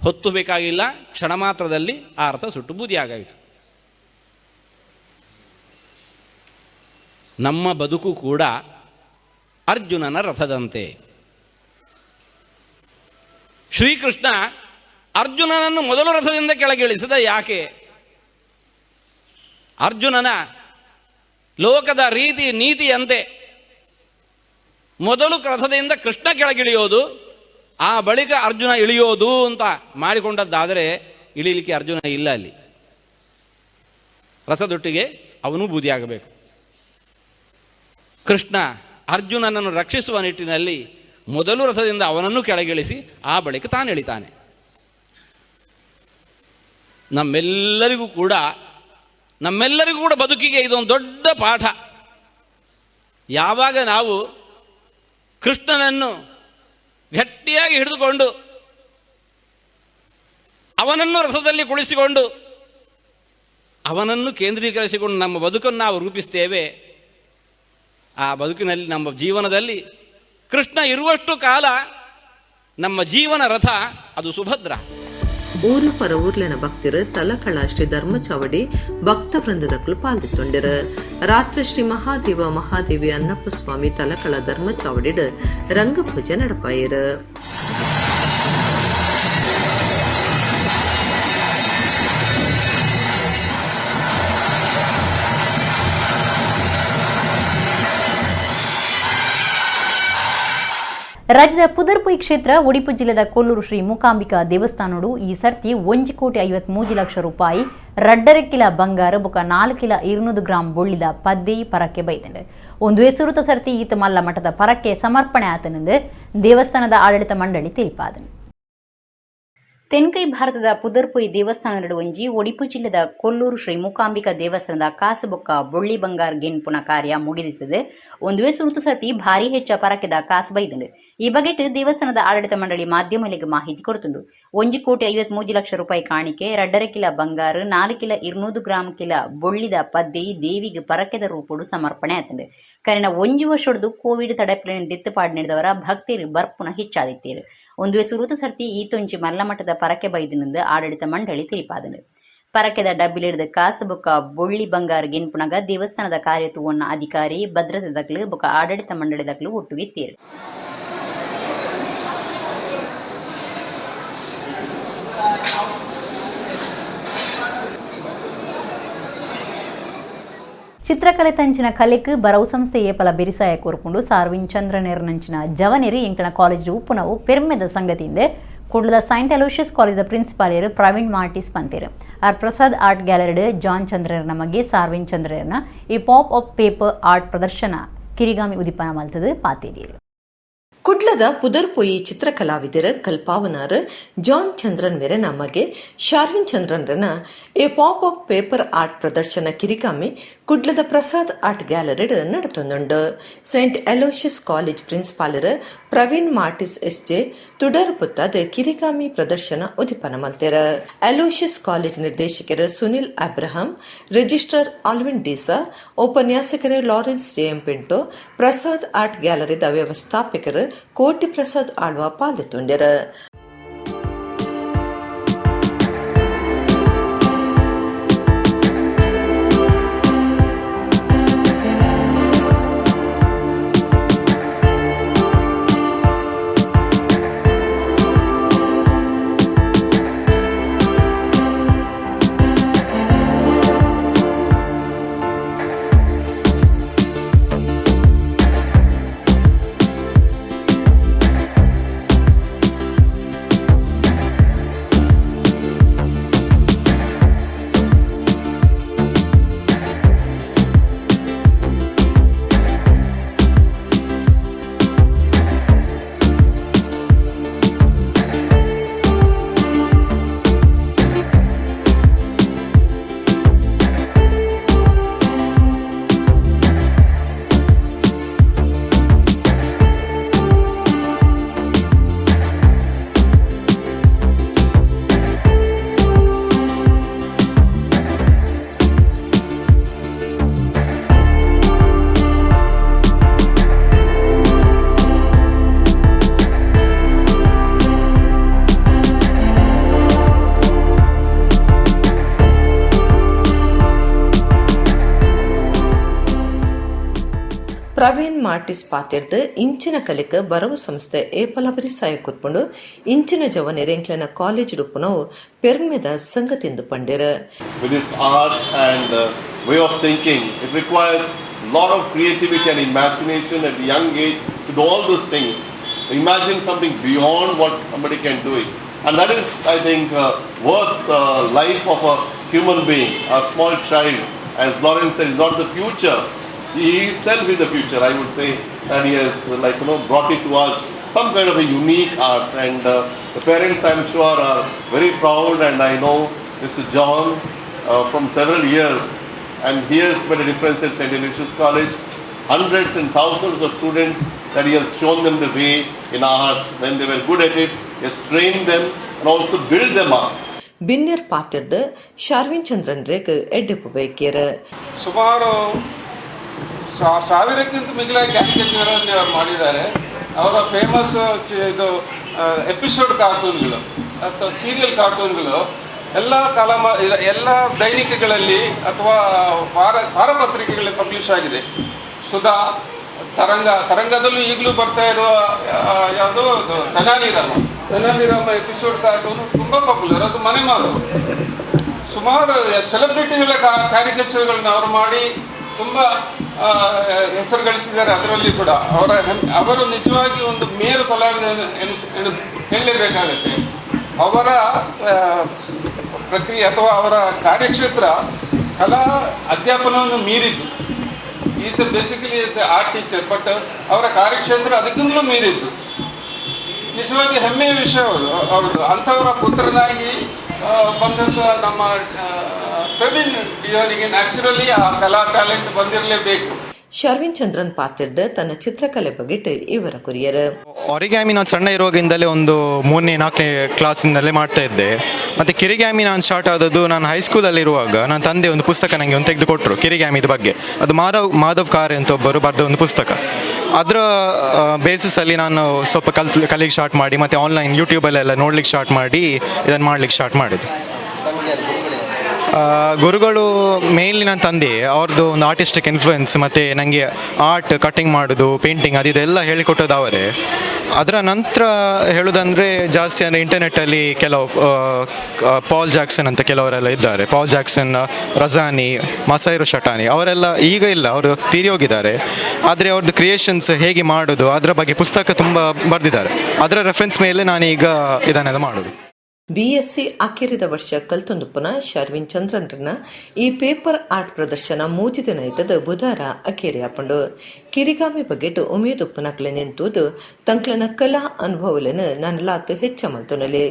ಹೊತ್ತು ಬೇಕಾಗಿಲ್ಲ, ಕ್ಷಣ ಮಾತ್ರದಲ್ಲಿ ಆ ರಥ ಸುಟ್ಟು ಬೂದಿಯಾಗಾಯಿತು. ನಮ್ಮ ಬದುಕು ಕೂಡ ಅರ್ಜುನನ ರಥದಂತೆ. ಶ್ರೀಕೃಷ್ಣ ಅರ್ಜುನನನ್ನು ಮೊದಲು ರಥದಿಂದ ಕೆಳಗಿಳಿಸಿದ ಯಾಕೆ? ಅರ್ಜುನನ ಲೋಕದ ರೀತಿ ನೀತಿಯಂತೆ ಮೊದಲು ರಥದಿಂದ ಕೃಷ್ಣ ಕೆಳಗಿಳಿಯೋದು, ಆ ಬಳಿಕ ಅರ್ಜುನ ಇಳಿಯೋದು ಅಂತ ಮಾಡಿಕೊಂಡದ್ದಾದರೆ ಇಳೀಲಿಕ್ಕೆ ಅರ್ಜುನ ಇಲ್ಲ. ಅಲ್ಲಿ ರಥದೊಟ್ಟಿಗೆ ಅವನೂ ಬೂದಿಯಾಗಬೇಕು. ಕೃಷ್ಣ ಅರ್ಜುನನನ್ನು ರಕ್ಷಿಸುವ ನಿಟ್ಟಿನಲ್ಲಿ ಮೊದಲು ರಥದಿಂದ ಅವನನ್ನು ಕೆಳಗಿಳಿಸಿ ಆ ಬಳಿಕ ತಾನು ಇಳಿತಾನೆ. ನಮ್ಮೆಲ್ಲರಿಗೂ ಕೂಡ ಬದುಕಿಗೆ ಇದೊಂದು ದೊಡ್ಡ ಪಾಠ. ಯಾವಾಗ ನಾವು ಕೃಷ್ಣನನ್ನು ಗಟ್ಟಿಯಾಗಿ ಹಿಡಿದುಕೊಂಡು ಅವನನ್ನು ರಥದಲ್ಲಿ ಕುಳಿಸಿಕೊಂಡು ಅವನನ್ನು ಕೇಂದ್ರೀಕರಿಸಿಕೊಂಡು ನಮ್ಮ ಬದುಕನ್ನು ನಾವು ರೂಪಿಸ್ತೇವೆ, ಆ ಬದುಕಿನಲ್ಲಿ ನಮ್ಮ ಜೀವನದಲ್ಲಿ ಕೃಷ್ಣ ಇರುವಷ್ಟು ಕಾಲ ನಮ್ಮ ಜೀವನ ರಥ ಅದು ಸುಭದ್ರ. ಊರು ಪರ ಊರ್ಲೆನ ಭಕ್ತರು ತಲಕಳ ಶ್ರೀ ಧರ್ಮಚಾವಡಿ ಭಕ್ತ ವೃಂದದಕ್ಕಲು ಪಾಲ್ದಿತ್ತೊಂಡಿರು. ರಾತ್ರಿ ಶ್ರೀ ಮಹಾದೇವ ಮಹಾದೇವಿ ಅನ್ನಪ್ಪ ಸ್ವಾಮಿ ತಲಕಳ ಧರ್ಮಚಾವಡಿಡು ರಂಗಪೂಜೆ ನಡಪಾಯಿರು. ರಾಜ್ಯದ ಪುದರ್ಪುಯಿ ಕ್ಷೇತ್ರ ಒಡಿಪು ಜಿಲ್ಲೆದ ಕೊಲ್ಲೂರು ಶ್ರೀ ಮೂಕಾಂಬಿಕಾ ದೇವಸ್ಥಾನಡು ಈ ಸರ್ತಿ 1,53,00,000 ರೂಪಾಯಿ 2.5 ಕಿಲ ಬಂಗಾರ ಬೊಕ 4 ಕಿಲ 200 ಗ್ರಾಂ ಬೊಳ್ಳಿದ ಪದ್ದೇಯಿ ಪರಕ್ಕೆ ಬೈತಂಡು. ಒಂದು ಹೆಸರುತ ಸರ್ತಿ ಈತ ಮಲ್ಲ ಮಠದ ಪರಕ್ಕೆ ಸಮರ್ಪಣೆ ಆತನೆಂದು ದೇವಸ್ಥಾನದ ಆಡಳಿತ ಮಂಡಳಿ ತಿಳಿಪಾದನು. ತೆನ್ಕೈ ಭಾರತದ ಪುದರ್ಪುಯಿ ದೇವಸ್ಥಾನ ಒಂಜಿ ಒಡಿಪು ಜಿಲ್ಲೆದ ಕೊಲ್ಲೂರು ಶ್ರೀ ಮೂಕಾಂಬಿಕಾ ದೇವಸ್ಥಾನದ ಕಾಸುಬೊಕ್ಕ ಬೊಳ್ಳಿ ಬಂಗಾರ ಗೆನ್ಪುನ ಕಾರ್ಯ ಮುಗಿದಿತ್ತದೆ. ಒಂದುವೆ ಸುರುತು ಸರ್ತಿ ಭಾರಿ ಹೆಚ್ಚ ಪರಕೆದ ಕಾಸು ಬೈದಂಡು. ಈ ಬಗೆಟ್ ದೇವಸ್ಥಾನದ ಆಡಳಿತ ಮಂಡಳಿ ಮಾಧ್ಯಮಗಳಿಗೆ ಮಾಹಿತಿ ಕೊಡ್ತುಂಡು. 1,53,00,000 ರೂಪಾಯಿ ಕಾಣಿಕೆ, 2.5 ಕಿಲ ಬಂಗಾರ, 4 ಕಿಲ 200 ಗ್ರಾಂ ಕಿಲ ಬೊಳ್ಳಿದ ಪದ್ದೆಯಿ ದೇವಿಗೆ ಪರಕೆದ ರೂಪೋಡು ಸಮರ್ಪಣೆ ಆತಂಡು. ಕರಿನ 1 ವರ್ಷದ್ದು ಕೋವಿಡ್ ತಡೆಪಿನ ದಿತ್ತುಪಾಡು ನೀಡಿದವರ ಭಕ್ತರು ಬರ್ಪುನ ಹೆಚ್ಚಾದಿತ್ತೇರು. ಒಂದುವೆ ಸುರುತ ಸರ್ತಿ ಈತೊಂಜಿ ಮಲ್ಲಮಠದ ಪರಕೆ ಬೈದಿನಿಂದ ಆಡಳಿತ ಮಂಡಳಿ ತಿಳಿಪಾದನು. ಪರಕೆದ ಡಬ್ಬಿಲಿಡಿದ ಕಾಸು ಬೊಕ್ಕ ಬೊಳ್ಳಿ ಬಂಗಾರ ಗೆನ್ಪುನಗ ದೇವಸ್ಥಾನದ ಕಾರ್ಯತುವನ್ನ ಅಧಿಕಾರಿ ಭದ್ರತೆ ದಕ್ಲು ಬೊಕ್ಕ ಆಡಳಿತ ಮಂಡಳಿ ದಕ್ಲು ಒಟ್ಟುಗಿತ್ತೇರು. ಚಿತ್ರಕಲೆ ತಂಚಿನ ಕಲೆಕ್ ಬರವು ಸಂಸ್ಥೆ ಏಪಲ ಬೆರಿಸಾಯ ಕೋರ್ಕೊಂಡು ಸಾರ್ವಿನ್ ಚಂದ್ರನೇರ್ನಂಚಿನ ಜವನೇರು ಎಂಕಣ ಕಾಲೇಜ್ ಉಪ್ಪುನವು ಪೆರ್ಮೆದ ಸಂಗತಿಯಿಂದ ಕುಡ್ಲದ ಸೈಂಟ್ ಅಲೋಷಿಯಸ್ ಕಾಲೇಜದ ಪ್ರಿನ್ಸಿಪಾಲೇರು ಪ್ರವೀಣ್ ಮಾರ್ಟಿಸ್ ಪಂತೇರು. ಆರ್ ಪ್ರಸಾದ್ ಆರ್ಟ್ ಗ್ಯಾಲರಿಡ್ ಜಾನ್ ಚಂದ್ರನ ಬಗ್ಗೆ ಸಾರ್ವಿನ್ ಚಂದ್ರನ ಈ ಪಾಪ್ ಆಫ್ ಪೇಪರ್ ಆರ್ಟ್ ಪ್ರದರ್ಶನ ಕಿರಿಗಾಮಿ ಉದಿಪನ ಮಲ್ತದು ಪಾತೇದಿರು. ಕುಡ್ಲದ ಪುದರ್ಪೊಯಿ ಚಿತ್ರಕಲಾವಿದರ ಕಲ್ಪಾವನಾರ್ ಜಾನ್ ಚಂದ್ರನ್ ಮೆರೆನ ಮಗೆ ಶಾರ್ವಿನ್ Chandran ರನ a pop up paper art ಪ್ರದರ್ಶನ ಕಿರಿಕಾಮಿ ಕುಡ್ಲದ ಪ್ರಸಾದ್ ಆರ್ಟ್ ಗ್ಯಾಲರಿಡ್ ನಡತೊಂದುಂಡು. ಸೈಂಟ್ ಅಲೋಷಿಯಸ್ ಕಾಲೇಜ್ ಪ್ರಿನ್ಸಿಪಾಲರ್ ಪ್ರವೀಣ್ ಮಾರ್ಟಿಸ್ ಎಸ್ ಜೆ ತುಡರ್ ಪುತ್ತಾದ ಕಿರಿಗಾಮಿ ಪ್ರದರ್ಶನ ಉದಿಪನ ಮಲ್ತೆರ. ಅಲೋಷಿಯಸ್ ಕಾಲೇಜ್ ನಿರ್ದೇಶಕರು Sunil Abraham, registrar Alwin D'Sa, ಉಪನ್ಯಾಸಕರು Lawrence J M Pinto, Prasad art ಗ್ಯಾಲರಿದ ವ್ಯವಸ್ಥಾಪಕರು ಕೋಟಿ ಪ್ರಸಾದ್ ಆಳ್ವಾ ಪಾಲ್ಗೊಂಡರು. ಪ್ರವೀಣ್ ಮಾರ್ಟಿಸ್ ಪಾತೆರ್ದ್ ಇಂಚಿನ ಕಲಿಕ್ ಬರವು ಸಂಸ್ಥೆ ಏಪಲಬರಿ ಸಾಯ ಕೊರ್ಪುಂಡು. ಇಂಚಿನ ಜವನೆರ್ ಎಂಕ್ಲೆನ ಕಾಲೇಜ್ ಉಪ್ಪುನವು ಪೆರ್ಮೆದ ಸಂಗತಿಂದು ಪಂಡೆರ್. With his art and way of thinking, it requires a lot of creativity and imagination at a young age to do all those things. Imagine something beyond what somebody can do it. And that is, I think, worth life of a human being, a small child. As Lawrence said, is not the future. He himself is the future, I would say. And he has brought it to us, some kind of a unique art. And the parents, I'm sure, are very proud. And I know Mr. John from several years, and he has made a difference at St. Aloysius College. Hundreds and thousands of students that he has shown them the way in art. When they were good at it, he has trained them and also built them up. ಬಿನ್ನೆರ್ ಪಾತೆರ್ದ್ ಶಾರ್ವಿನ್ ಚಂದ್ರನ್ ರೇಗ್ ಎಡ್ಡೆಪ್ಪು ಬಯಕಿಯರ್. ಸುಮಾರು ಸಾವಿರಕ್ಕಿಂತ ಮಿಗಿಲಾಗಿ ಕ್ಯಾರಿಕೇಚರನ್ನು ಅವರು ಮಾಡಿದ್ದಾರೆ. ಅವರ famous ಇದು episode ಕಾರ್ಟೂನ್ಗಳು ಅಥವಾ ಸೀರಿಯಲ್ ಕಾರ್ಟೂನ್ಗಳು ಎಲ್ಲ ಕಾಲಮ ಎಲ್ಲ ದೈನಿಕಗಳಲ್ಲಿ ಅಥವಾ ವಾರಪತ್ರಿಕೆಗಳಲ್ಲಿ ಪಬ್ಲಿಷ್ ಆಗಿದೆ. ಸುಧಾ, ತರಂಗ, ತರಂಗದಲ್ಲೂ ಈಗಲೂ ಬರ್ತಾ ಇರುವ ಯಾವುದು ಅದು ತೆನಾಲಿರಾಮ, ತೆನಾಲಿರಾಮ ಎಪಿಸೋಡ್ ಕಾರ್ಟೂನು ತುಂಬ ಪಾಪ್ಯುಲರ್. ಅದು ಮನೆ ಮಾತು. ಸುಮಾರು ಸೆಲೆಬ್ರಿಟಿಗಳ ಕ್ಯಾರಿಕೇಚರ್ಗಳನ್ನ ಅವರು ಮಾಡಿ ತುಂಬ ಹೆಸರು ಗಳಿಸಿದ್ದಾರೆ. ಅದರಲ್ಲಿ ಕೂಡ ಅವರು ನಿಜವಾಗಿ ಒಂದು ಮೇರು ಕಲಾವಿದ ಹೇಳಲೇಬೇಕಾಗತ್ತೆ. ಅವರ ಪ್ರಕ್ರಿಯೆ ಅಥವಾ ಅವರ ಕಾರ್ಯಕ್ಷೇತ್ರ ಕಲಾ ಅಧ್ಯಾಪನವನ್ನು ಮೀರಿದ್ದು. He's a basically is a art teacher, but ಅವರ ಕಾರ್ಯಕ್ಷೇತ್ರ ಅದಕ್ಕಿಂತಲೂ ಮೀರಿದ್ದು. ನಿಜವಾಗಿ ಹೆಮ್ಮೆಯ ವಿಷಯ ಅವರು ಅವರದ್ದು. ಅಂಥವರ ಪುತ್ರನಾಗಿ ಬಂದಂಥ ನಮ್ಮ ಸೆವಿನ್ ಡಿಯೋನಿಗೆ ನ್ಯಾಚುರಲಿ ಆ ಕಲಾ ಟ್ಯಾಲೆಂಟ್ ಬಂದಿರಲೇಬೇಕು. ಶರ್ವಿನ್ ಚಂದ್ರನ್ ಪಾತೆರ್ದ್ ತನ್ನ ಚಿತ್ರಕಲೆ ಬಗೆಟ್ ಇವರ ಕೊರಿಯರ್. ಒರಿಗ್ಯಾಮಿ ನಾನು ಸಣ್ಣ ಇರುವಾಗಿಂದಲೇ ಒಂದು ಮೂರನೇ ನಾಲ್ಕನೇ ಕ್ಲಾಸಿಂದಲೇ ಮಾಡ್ತಾ ಇದ್ದೆ. ಮತ್ತು ಕಿರಿಗ್ಯಾಮಿ ನಾನು ಸ್ಟಾರ್ಟ್ ಆದದ್ದು ನಾನು ಹೈಸ್ಕೂಲಲ್ಲಿರುವಾಗ. ನನ್ನ ತಂದೆ ಒಂದು ಪುಸ್ತಕ ನನಗೆ ಒಂದು ತೆಗೆದುಕೊಟ್ಟರು ಕಿರಿಗ್ಯಾಮಿದ ಬಗ್ಗೆ. ಅದು ಮಾಧವ್ ಮಾಧವ್ ಕಾರೆ ಅಂತ ಒಬ್ಬರು ಬರೆದ ಒಂದು ಪುಸ್ತಕ. ಅದರ ಬೇಸಿಸಲ್ಲಿ ನಾನು ಸ್ವಲ್ಪ ಕಲಿಗೆ ಸ್ಟಾರ್ಟ್ ಮಾಡಿ, ಮತ್ತು ಆನ್ಲೈನ್ ಯೂಟ್ಯೂಬಲ್ಲೆಲ್ಲ ನೋಡ್ಲಿಕ್ಕೆ ಸ್ಟಾರ್ಟ್ ಮಾಡಿ, ಇದನ್ನು ಮಾಡ್ಲಿಕ್ಕೆ ಸ್ಟಾರ್ಟ್ ಮಾಡಿದ್ದು. ಗುರುಗಳು ಮೇನ್ಲಿ ನನ್ನ ತಂದೆ. ಅವ್ರದ್ದು ಒಂದು ಆರ್ಟಿಸ್ಟಿಕ್ ಇನ್ಫ್ಲುಯೆನ್ಸ್, ಮತ್ತು ನನಗೆ ಆರ್ಟ್ ಕಟಿಂಗ್ ಮಾಡೋದು, ಪೇಂಟಿಂಗ್ ಅದು ಇದೆಲ್ಲ ಹೇಳಿಕೊಟ್ಟದ್ದು ಅವರೇ. ಅದರ ನಂತರ ಹೇಳೋದಂದರೆ, ಜಾಸ್ತಿ ಅಂದರೆ ಇಂಟರ್ನೆಟ್ಟಲ್ಲಿ ಕೆಲವು ಪಾಲ್ ಜಾಕ್ಸನ್ ಅಂತ ಕೆಲವರೆಲ್ಲ ಇದ್ದಾರೆ. ಪಾಲ್ ಜಾಕ್ಸನ್, ರಜಾನಿ, ಮಸೈರು ಶಟಾನಿ ಅವರೆಲ್ಲ ಈಗ ಇಲ್ಲ, ಅವರು ತೀರಿ ಹೋಗಿದ್ದಾರೆ. ಆದರೆ ಅವ್ರದ್ದು ಕ್ರಿಯೇಷನ್ಸ್ ಹೇಗೆ ಮಾಡೋದು, ಅದರ ಬಗ್ಗೆ ಪುಸ್ತಕ ತುಂಬ ಬರೆದಿದ್ದಾರೆ. ಅದರ ರೆಫರೆನ್ಸ್ ಮೇಲೆ ನಾನೀಗ ಇದನ್ನೆಲ್ಲ ಮಾಡೋದು. ಬಿಎಸ್ಸಿ ಅಖೀರಿದ ವರ್ಷ ಕಲ್ತೊಂದುಪ್ಪುನ ಶರ್ವಿನ್ ಚಂದ್ರನ್ರನ ಈ ಪೇಪರ್ ಆರ್ಟ್ ಪ್ರದರ್ಶನ 3 ದಿನ ಇತ್ತದ ಬುಧಾರ ಅಖೇರಿ ಆಪುಂಡು. ಕಿರಿಗಾಮಿ ಬಗೆಟ್ ಉಮೇದುಪ್ಪುನಕ್ಲೆ ನಿಂತುದು ತಂಕ್ಲನ ಕಲಾ ಅನುಭವಲೆನ್ ನನಲಾತ್ ಹೆಚ್ಚ ಮಲ್ತೊನಲಿ.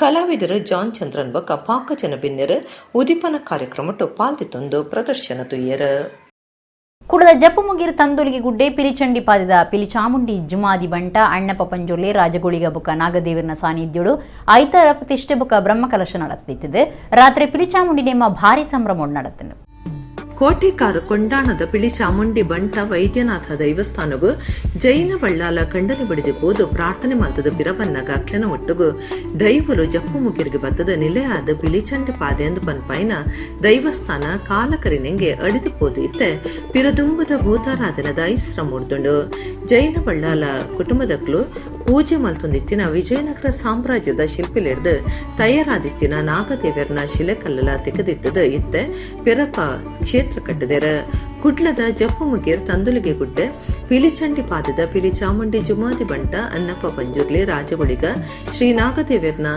ಕಲಾವಿದರು ಜಾನ್ ಚಂದ್ರನ್ ಬೊಕ್ಕ ಪಾಕ ಜನ ಬಿನ್ನೆರ್ ಉದಿಪನ ಕಾರ್ಯಕ್ರಮಟ್ಟು ಪಾಲ್ದಿತ್ತೊಂದು ಪ್ರದರ್ಶನ ತುಯ್ಯರ್. ಕುಡದ ಜಪ್ಪುಮುಗಿರ್ ತಂದೊಲಿಗೆ ಗುಡ್ಡೆ ಪಿಲಿಚಂಡಿ ಪಾದಿದ ಪಿಲಿಚಾಮುಂಡಿ ಜುಮಾದಿ ಬಂಟ ಅಣ್ಣಪ್ಪ ಪಂಜುರ್ಲಿ ರಾಜಗೋಳಿಗ ಬುಕ್ಕ ನಾಗದೇವರನ ಸಾನ್ನಿಧ್ಯೋಡು ಐತಾರ ಪ್ರತಿಷ್ಠೆ ಬುಕ್ಕ ಬ್ರಹ್ಮಕಲಶ ನಡೆಸುತ್ತಿದೆ. ರಾತ್ರಿ ಪಿಲಿಚಾಮುಂಡಿ ನೇಮ ಭಾರಿ ಸಂಭ್ರಮ ನಡೆತನು. ಕೋಟೆಕಾರು ಕೊಂಡಾಣದ ಪಿಳಿ ಚಾಮುಂಡಿ ಬಂಟ ವೈದ್ಯನಾಥ ದೈವಸ್ಥಾನಗು ಜೈನ ಬಳ್ಳಾಲ ಕಂಡನೆ ಬಡಿದು ಪೋದು ಪ್ರಾರ್ಥನೆ ಮಲ್ತದ ಪಿರಬನ್ನಗ ಅಕ್ಲೆನ ಒಟ್ಟುಗು ದೈವಲು ಜಪ್ಪು ಮುಗಿರಿಗೆ ಬತ್ತದ ನಿಲೆಯಾದ ಪಿಲಿಚಂಡಿ ಪಾದೆ ಅಂದು ಪನ್ಪಾಯಿನ ದೈವಸ್ಥಾನ ಕಾಲಕರಿನೆಂಗೆ ಅಡಿದು ಪೋದು ಇತ್ತೆ ಪಿರದುಂಬದ ಭೂತಾರಾಧನದ ಐಸ್ರ ಮೂಡ್ದುಂಡು. ಜೈನ ಬಳ್ಳಾಲ ಕುಟುಂಬದಕ್ಲು ಪೂಜೆ ಮಲ್ತೊಂದಿತ್ತಿನ ವಿಜಯನಗರ ಸಾಮ್ರಾಜ್ಯದ ಶಿಲ್ಪಿಲಿಡ್ದು ತಯಾರಾದಿತ್ತಿನ ನಾಗದೇವರನ ಶಿಲೆಕಲ್ಲಲ ತೆಗೆದಿತ್ತದ ಇತ್ತೆ ಪಿರಪ ಕ್ಷೇತ್ರ ಕಟ್ಟದೆರ. ಕುಡ್ಲದ ಜಪ್ಪುಮುಗೇರ್ ತಂದುಲಿಗೆ ಗುಡ್ಡೆ ಪಿಲಿಚಂಡಿ ಪಾದದ ಪಿಲಿಚಾಮುಂಡಿ ಜುಮಾದಿ ಬಂಟ ಅನ್ನಪ್ಪ ಪಂಜುರ್ಲಿ ರಾಜಗುಳಿಗ ಶ್ರೀ ನಾಗದೇವರ್ನ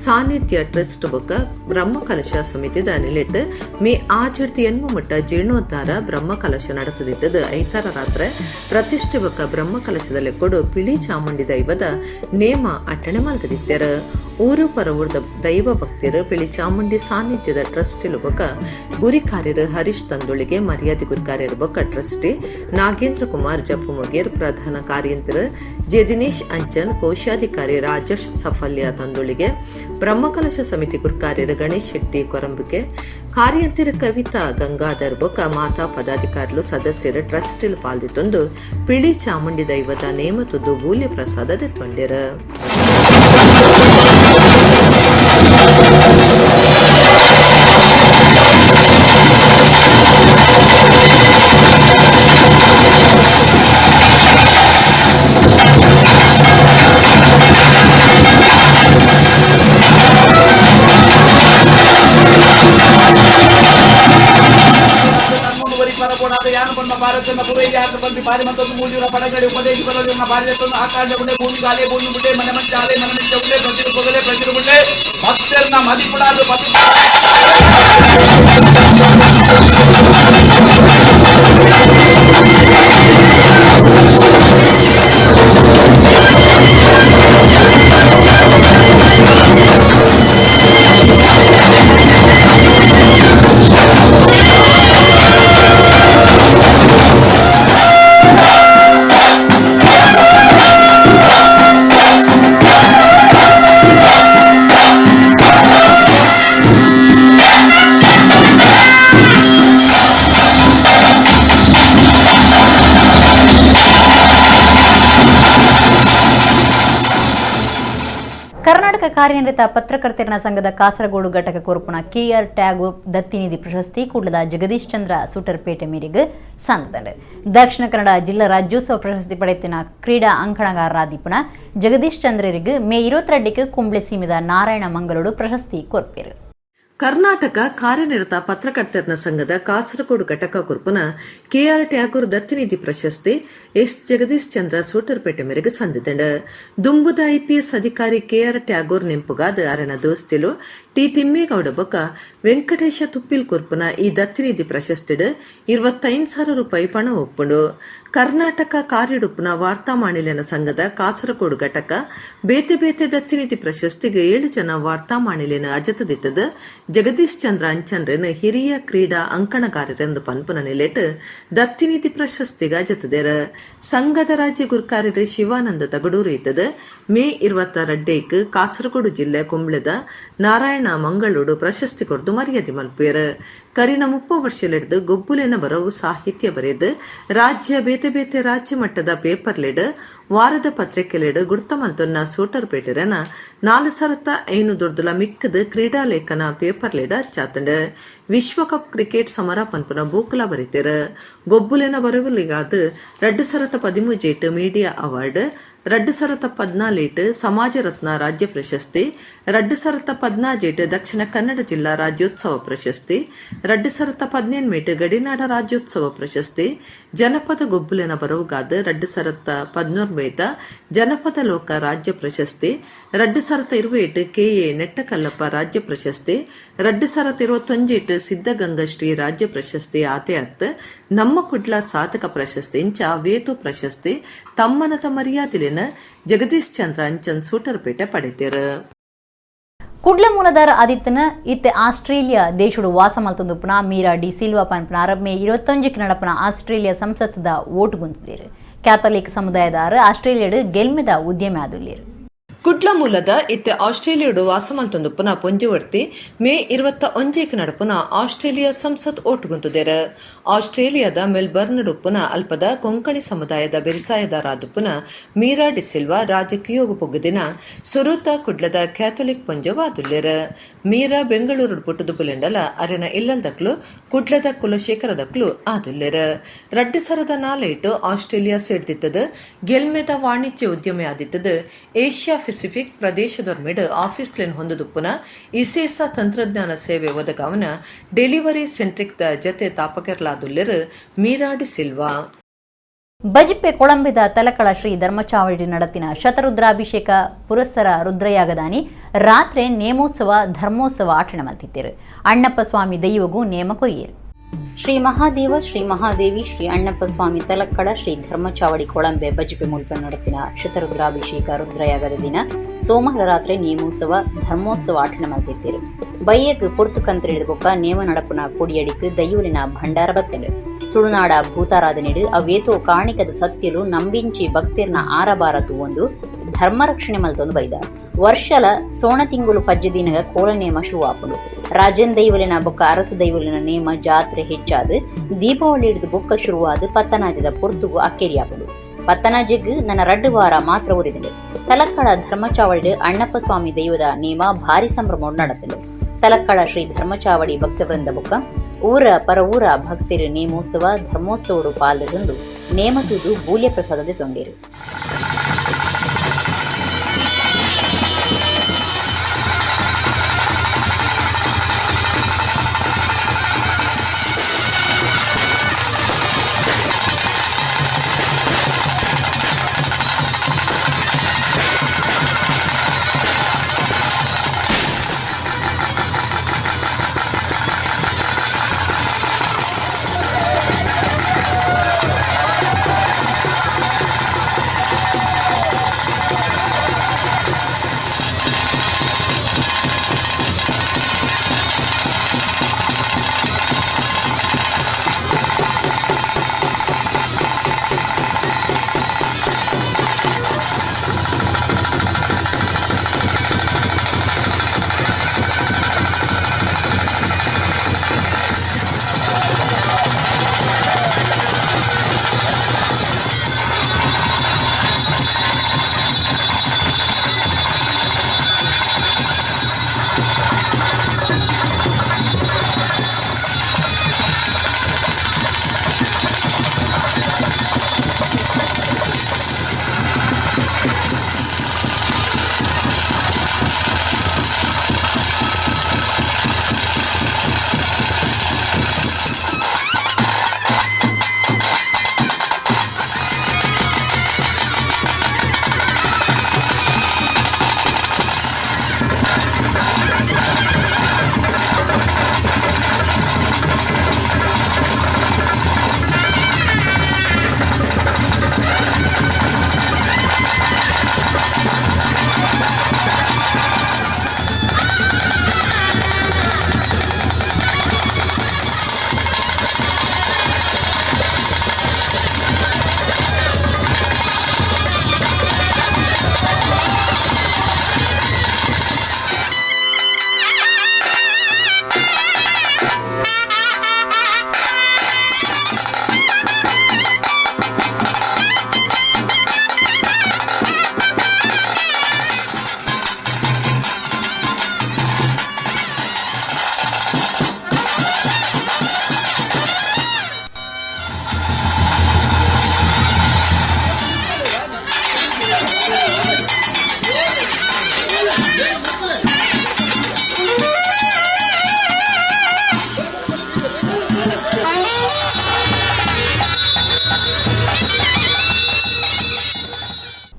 ಸಾನ್ನಿಧ್ಯ ಟ್ರಸ್ಟ್ ಬೊಕ್ಕ ಬ್ರಹ್ಮಕಲಶ ಸಮಿತಿದ ನಿಲೆಟ್ ಮೇ ಆಚರ್ತಿ ಎನ್ಮ ಮಟ್ಟ ಜೀರ್ಣೋದ್ಧಾರ ಬ್ರಹ್ಮಕಲಶ ನಡೆತದಿದ್ದದು. ಐತಾರ ರಾತ್ರಿ ಪ್ರತಿಷ್ಠೆ ಬೊಕ್ಕ ಬ್ರಹ್ಮಕಲಶದಲ್ಲಿ ಕೊಡು ಪಿಳಿ ಚಾಮುಂಡಿ ದೈವದ ನೇಮ ಅಟ್ಟಣೆ ಮಲ್ತದಿತ್ತೆರ್. ಊರು ಪರವೂರ್ದ ದೈವ ಭಕ್ತರು, ಪಿಳಿ ಚಾಮುಂಡಿ ಸಾನ್ನಿಧ್ಯದ ಟ್ರಸ್ಟಿಲು ಬೊಕ್ಕ ಗುರಿಕಾರ್ಯರು ಹರೀಶ್ ತಂದೊಳಿಗೆ, ಮರ್ಯಾದೆ ಗುರಿಕಾರ್ಯರು ಬೊಕ್ಕ ಟ್ರಸ್ಟಿ ನಾಗೇಂದ್ರ ಕುಮಾರ್ ಜಪ್ಪುಮೊಗೇರ್, ಪ್ರಧಾನ ಕಾರ್ಯಂತರ ಜೆ ದಿನೇಶ್ ಅಂಚನ್, ಕೋಶಾಧಿಕಾರಿ ರಾಜೇಶ್ ಸಫಲ್ಯ ತಂದೊಳಿಗೆ, ಬ್ರಹ್ಮಕಲಶ ಸಮಿತಿ ಗುರ್ಕಾರ್ಯರು ಗಣೇಶ್ ಶೆಟ್ಟಿ ಕೊರಂಬಿಕೆ, ಕಾರ್ಯಂತರ ಕವಿತಾ ಗಂಗಾಧರ್ ಬೊಕ್ಕ ಮಾತಾ ಪದಾಧಿಕಾರಿಲು, ಸದಸ್ಯರು, ಟ್ರಸ್ಟಿಲು ಪಾಲ್ದಿತ್ತೊಂದು ಪಿಳಿ ಚಾಮುಂಡಿ ದೈವದ ನೇಮತೊಂದು ಬೂಲ್ಯ ಪ್ರಸಾದ ದೆತ್ತೊಂಡೆರ್. ಮೂಜೂರ ಪಡಗಡೆ ಉಪದೇಶ ಬರೋದನ್ನ ಬಾಲ್ಯವನ್ನು ಆಕಾಶ ಭೂಮಿ ಗಾಲೆ ಭೂಮಿ ಗುಡ್ಡೆ ಮನೆ ಮಂಚಾಲೆ ಮನೆ ಮಿಂಚ ಉಂಡೆ ಪ್ರತಿರು ಪೊಗಲೆ ಪ್ರತಿರು ಗುಡ್ಡೆ ಭಕ್ತರನ್ನ ಮದಿಪುಡಾದು ಕರ್ನಾಟಕ ಕಾರ್ಯನಿರತ ಪತ್ರಕರ್ತರ ಸಂಘದ ಕಾಸರಗೋಡು ಘಟಕ ಕೊರಪುನ ಕೆಆರ್ ಟ್ಯಾಗೂರ್ ದತ್ತಿನಿಧಿ ಪ್ರಶಸ್ತಿ ಕೂಡಲದ ಜಗದೀಶ್ ಚಂದ್ರ ಸೂಟರ್ಪೇಟೆ ಮೇರೆಗೆ ಸಂದದಂಡು. ದಕ್ಷಿಣ ಕನ್ನಡ ಜಿಲ್ಲಾ ರಾಜ್ಯೋತ್ಸವ ಪ್ರಶಸ್ತಿ ಪಡೆಯುತ್ತಿನ ಕ್ರೀಡಾ ಅಂಕಣಗಾರರಾದೀಪುನ ಜಗದೀಶ್ ಚಂದ್ರರಿಗೆ ಮೇ 22ಕ್ಕೆ ಕುಂಬ್ಳೆ ಸೀಮೆದ ನಾರಾಯಣ ಮಂಗಳೂರು ಪ್ರಶಸ್ತಿ ಕೊರ್ಪೇರು. ಕರ್ನಾಟಕ ಕಾರ್ಯನಿರತ ಪತ್ರಕರ್ತರ ಸಂಘದ ಕಾಸರಗೋಡು ಘಟಕ ಕುರ್ಪುನ ಕೆಆರ್ ಟ್ಯಾಗೂರ್ ದತ್ತಿನಿಧಿ ಪ್ರಶಸ್ತಿ ಎಸ್ ಜಗದೀಶ್ ಚಂದ್ರ ಸೂಟರ್ಪೇಟೆ ಮೇರೆಗೆ ಸಂದಿದ್ದಂಡು. ದುಂಬುದ ಐಪಿಎಸ್ ಅಧಿಕಾರಿ ಕೆಆರ್ ಟ್ಯಾಗೂರ್ ನೆಂಪುಗಾದ ಅರನ ದೋಸ್ತಿಲು ಟಿ ತಿಮ್ಮೇಗೌಡ ಬೊಕ್ಕ ವೆಂಕಟೇಶ ತುಪ್ಪಿಲ್ ಕುರ್ಪುನ ಈ ದತ್ತಿನಿಧಿ ಪ್ರಶಸ್ತಿಡು 25,000 ರೂಪಾಯಿ ಪಣ ಒಪ್ಪುಂಡು. ಕರ್ನಾಟಕ ಕಾರ್ಯಡುಪ್ಪುನ ವಾರ್ತಾ ಮಾಣಿಲೆನ ಸಂಘದ ಕಾಸರಗೋಡು ಘಟಕ ಬೇತೆ ಬೇತೆ ದತ್ತಿನಿಧಿ ಪ್ರಶಸ್ತಿಗೆ 7 ಜನ ವಾರ್ತಾ ಮಾಣಿಲೆನ ಅಜತದಿತ್ತದು ಜಗದೀಶ್ ಚಂದ್ರ ಅಂಚನ್ರೆನ್ ಹಿರಿಯ ಕ್ರೀಡಾ ಅಂಕಣಗಾರರೆಂದು ಪನ್ಪುನ ನಿಲೆಟ್ ದತ್ತಿನಿಧಿ ಪ್ರಶಸ್ತಿಗೆ ಅಜತದೇರ. ಸಂಘದ ರಾಜ್ಯ ಗುರ್ಕಾರ್ಯರು ಶಿವಾನಂದ ತಗಡೂರು ಇತ್ತದ ಮೇ 22ಕ್ಕೆ ಕಾಸರಗೋಡು ಜಿಲ್ಲೆ ಕುಂಬ್ಳೆದ ನಾರಾಯಣ ಮಂಗಳೂರು ಪ್ರಶಸ್ತಿ ಕೊರ್ದು ಮರ್ಯಾದೆ ಮಲ್ಪುವೆರ್. ಕರಿನ 30 ವರ್ಷಲೆಡ್ದು ಗೊಬ್ಬುಲೆನ ಬರವು ಸಾಹಿತ್ಯ ಬರೆದು ರಾಜ್ಯ ಬೇತೆ ಬೇತೆ ರಾಜ್ಯ ಮಟ್ಟದ ಪೇಪರ್ಲೆಡ್ ವಾರದ ಪತ್ರಿಕೆಲೆಡ್ ಗುರ್ತಮಲ್ತೊನ್ನ ಸೂಟರ್ಪೇಟೆರನ 4,500 ಮಿಕ್ಕದ ಕ್ರೀಡಾ ಲೇಖನ ಪೇಪರ್ಲೆಡ್ ಅಚ್ಚಾತಂಡ್. ವಿಶ್ವಕಪ್ ಕ್ರಿಕೆಟ್ ಸಮರ ಪನ್ಪುನ ಬೂಕುಲ ಬರಿತೆರ್. ಗೊಬ್ಬುಲೆನ ಬರವುಲಿಗಾದ್ 2013 ಮೀಡಿಯಾ ಅವಾರ್ಡ್, 2014 ಸಮಾಜ ರತ್ನ ರಾಜ್ಯ ಪ್ರಶಸ್ತಿ, 2014 ದಕ್ಷಿಣ ಕನ್ನಡ ಜಿಲ್ಲಾ ರಾಜ್ಯೋತ್ಸವ ಪ್ರಶಸ್ತಿ, 2018 ಗಡಿನಾಡ ರಾಜ್ಯೋತ್ಸವ ಪ್ರಶಸ್ತಿ, ಜನಪದ ಗೊಬ್ಬುಲೆನ ಬರವುಗಾದ 2019 ಜನಪದ ಲೋಕ ರಾಜ್ಯ ಪ್ರಶಸ್ತಿ, 2028 ಕೆಎ ನೆಟ್ಟಕಲ್ಲಪ್ಪ ರಾಜ್ಯ ಪ್ರಶಸ್ತಿ, 2021 ಸಿದ್ಧಗಂಗಶ್ರೀ ರಾಜ್ಯ ಪ್ರಶಸ್ತಿ ಆತೆ ಅತ್ ನಮ್ಮ ಕುಡ್ಲ ಸಾಧಕ ಪ್ರಶಸ್ತಿ ಇಂಚ ವೇತು ಪ್ರಶಸ್ತಿ ತಮ್ಮನದ ಮರ್ಯಾದೆಲೆನ ಜಗದೀಶ್ ಚಂದ್ರ ಅಂಚನ್ ಸೂಟರ್ಪೇಟೆ ಪಡೆತೇರು. ಕುಡ್ಲ ಮೂಲದಾರ ಆದಿತ್ಯನ ಇತ್ತೆ ಆಸ್ಟ್ರೇಲಿಯಾ ದೇಶಡು ವಾಸ ಮಲ್ತೊಂದುಪ್ಪುನ ಮೀರಾ ಡಿ ಸಿಲ್ವಾ ಪನ್ಪುನ ಮೇ 21ಕ್ಕೆ ನಡಪುನ ಆಸ್ಟ್ರೇಲಿಯಾ ಸಂಸತ್ತದ ಓಟು ಗುಂತಿದ್ದೇರು. ಕ್ಯಾಥೋಲಿಕ್ ಸಮುದಾಯದಾರ ಆಸ್ಟ್ರೇಲಿಯಾಡು ಗೆಲ್ಮೆದ ಉದ್ಯಮಿ ಆದುಲ್ಲೇರು. ಕುಡ್ಲ ಮೂಲದ ಇತ್ತೆ ಆಸ್ಟ್ರೇಲಿಯಾಡು ವಾಸ ಮಲ್ತೊಂದುಪ್ಪುನ ಪೊಂಜುವರ್ತಿ ಮೇ 21ಕ್ಕೆ ನಡಪುನ ಆಸ್ಟ್ರೇಲಿಯಾ ಸಂಸತ್ ಓಟುಗುಂತುದೆರ್. ಆಸ್ಟ್ರೇಲಿಯಾದ ಮೆಲ್ಬರ್ನ್ ಉಪ್ಪುನ ಅಲ್ಪದ ಕೊಂಕಣಿ ಸಮುದಾಯದ ಬೆರಿಸಾಯದಾರಾದುಪ್ಪುನ ಮೀರಾ ಡಿಸಿಲ್ವಾ ರಾಜಕೀಯೋಗು ಪೊಗ್ಗುದಿನ ಸುರೂತ ಕುಡ್ಲದ ಕ್ಯಾಥೋಲಿಕ್ ಪೊಂಜವಾದುಲ್ಲೆರ್. ಮೀರಾ ಬೆಂಗಳೂರು ಪುಟ್ಟುದುಪುಲೆಂಡಲ ಅರೆನ ಇಲ್ಲಲ್ದಕ್ಲು ಕುಡ್ಲದ ಕುಲಶೇಖರದಕ್ಲು ಆದುಲ್ಲೆರ್. 2004 ಆಸ್ಟ್ರೇಲಿಯಾ ಸೇರ್ದಿತ್ತದ ಗೆಲ್ಮೆದ ವಾಣಿಜ್ಯ ಉದ್ಯಮಿ ಆದಿತ್ತದ ಏಷ್ಯಾ ಪೆಸಿಫಿಕ್ ಪ್ರದೇಶದೊರ್ಮೆಡ್ ಆಫೀಸ್ಲೆನ್ ಹೊಂದದುಪ್ಪುನ ಇಸೇಸ ತಂತ್ರಜ್ಞಾನ ಸೇವೆ ಒದಗಾವನ ಡೆಲಿವರಿ ಸೆಂಟ್ರಿಕ್ the ಜತೆ ತಾಪಕೆರ್ಲಾದುಲ್ಲೆರ್ ಮೀರಾ ಡಿಸಿಲ್ವಾ. ಬಜಿಪೆ ಕೊಳಂಬೆದ ತಲಕಳ ಶ್ರೀ ಧರ್ಮಚಾವಡಿ ನಡತಿನ ಶತರುದ್ರಾಭಿಷೇಕ ಪುರಸ್ಸರ ರುದ್ರಯಾಗದಾನಿ ರಾತ್ರಿ ನೇಮೋತ್ಸವ ಧರ್ಮೋತ್ಸವ ಆಚರಣೆ ಮಲ್ತಿದ್ದರು. ಅಣ್ಣಪ್ಪ ಸ್ವಾಮಿ ದೈವಗೂ ನೇಮ ಕೊರಿಯರು. ಶ್ರೀ ಮಹಾದೇವ ಶ್ರೀ ಮಹಾದೇವಿ ಶ್ರೀ ಅಣ್ಣಪ್ಪ ಸ್ವಾಮಿ ತಲಕ್ಕಳ ಶ್ರೀ ಧರ್ಮಚಾವಡಿ ಕೊಳಂಬೆ ಬಜಿಪೆ ಮುಲ್ಪ ನಡತಿನ ಶತರುದ್ರಾಭಿಷೇಕ ರುದ್ರಯಾಗದ ದಿನ ಸೋಮವಾರ ರಾತ್ರಿ ನೇಮೋತ್ಸವ ಧರ್ಮೋತ್ಸವ ಆಚರಣೆ ಮಲ್ತಿದ್ದರು. ಬಯ್ಯಗ್ ಪೊರ್ತು ಕಂತ್ರಿಡಿದ ಬೊಕ್ಕ ನೇಮ ನಡಪುನ ಕೊಡಿಯಡಿಕ್ ದೈವಲಿನ ಭಂಡಾರ ಬತ್ತೆಂಡು. ತುಳುನಾಡ ಭೂತಾರಾಧನೆಡು ಅವೇತೋ ಕಾಣಿಕದ ಸತ್ಯಲು ನಂಬಿಂಚಿ ಭಕ್ತಿರ್ನ ಆರಬಾರ ತೂವೊಂದು ಧರ್ಮ ರಕ್ಷಣೆ ಮಲ್ತೊಂದು ಬೈದ. ವರ್ಷಲ ಸೋಣ ತಿಂಗುಲು ಪಜ್ಜೆ ದಿನಗ ಕೋಲ ನೇಮ ಶುರುವಾಪುಂಡು. ರಾಜನ್ ದೈವಲಿನ ಬೊಕ್ಕ ಅರಸು ದೈವಲಿನ ನೇಮ ಜಾತ್ರೆ ಹೆಚ್ಚಾದ ದೀಪಾವಳಿ ಹಿಡಿದು ಬೊಕ್ಕ ಶುರುವಾದ ಪತ್ತನಾಜದ ಪೊರ್ತುಗು ಅಕ್ಕೇರಿಯಾಪುಂಡು. ಪತ್ತನಾಜೆಗ್ ನನ್ನ 2 ವಾರ ಮಾತ್ರ ಓದಿದನು. ತಲಕ್ಕಳ ಧರ್ಮಚಾವಡಿ ಅಣ್ಣಪ್ಪ ಸ್ವಾಮಿ ದೈವದ ನೇಮ ಭಾರಿ ಸಂಭ್ರಮ ನಡೆತನು. ತಲಕ್ಕಳ ಶ್ರೀ ಧರ್ಮಚಾವಡಿ ಭಕ್ತವೃಂದ ಬೊಕ್ಕ ಊರ ಪರ ಊರ ಭಕ್ತರು ನೇಮೋತ್ಸವ ಧರ್ಮೋತ್ಸವಡು ಪಾಲ್ದೊಂದು ನೇಮತುದು ಬೂಲ್ಯ ಪ್ರಸಾದದ ತೊಂಡೇರು.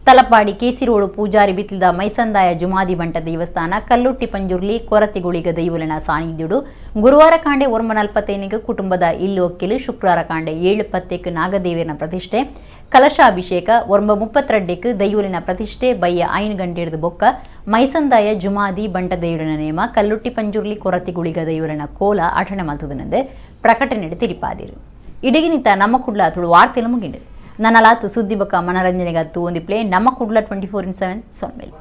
ತಲಪಾಡಿ ಕೆಸಿ ರೋಡ್ ಪೂಜಾರಿ ಬಿತ್ಲಿದ ಮೈಸಂದಾಯ ಜುಮಾದಿ ಬಂಟ ದೇವಸ್ಥಾನ ಕಲ್ಲುಟ್ಟಿ ಪಂಜುರ್ಲಿ ಕೊರತಿಗುಳಿಗ ದೈವಲಿನ ಸಾನ್ನಿಧ್ಯುಡು ಗುರುವಾರ ಕಾಂಡೆ 9:45ಕ್ಕೆ ಕುಟುಂಬದ ಇಲ್ಲು ಒಕ್ಕಿಲು, ಶುಕ್ರವಾರ ಕಾಂಡೆ 7:10ಕ್ಕೆ ನಾಗದೇವನ ಪ್ರತಿಷ್ಠೆ, ಕಲಶಾಭಿಷೇಕ, 9:32ಕ್ಕೆ ದೈವಲಿನ ಪ್ರತಿಷ್ಠೆ, ಬಯ್ಯ 5 ಗಂಟೆ ಬೊಕ್ಕ ಮೈಸಂದಾಯ ಜುಮಾದಿ ಬಂಟ ದೇವರಿನ ನೇಮ, ಕಲ್ಲುಟ್ಟಿ ಪಂಜುರ್ಲಿ ಕೊರತಿಗುಳಿಗ ದೈವಲಿನ ಕೋಲ ಅಠಣೆ ಮಲ್ತದನಂದು ಪ್ರಕಟಣೆ ತಿರಿಪಾದಿರು. ಇಡಗಿನಿತ ನಮ್ಮ ಕುಡ್ಲ ತುಳು ವಾರ್ತೆಲು ಮುಗಿಂಡು. ನನ್ನಲಾತು ಸುದ್ದಿ ಬೊಕ್ಕ ಮನರಂಜನೆಗತ್ತು ಒಂದಿ ಪ್ಲೇ ನಮ್ಮ ಕುಡ್ಲ 24x7 ಸೊನ್ಮೆಲ್.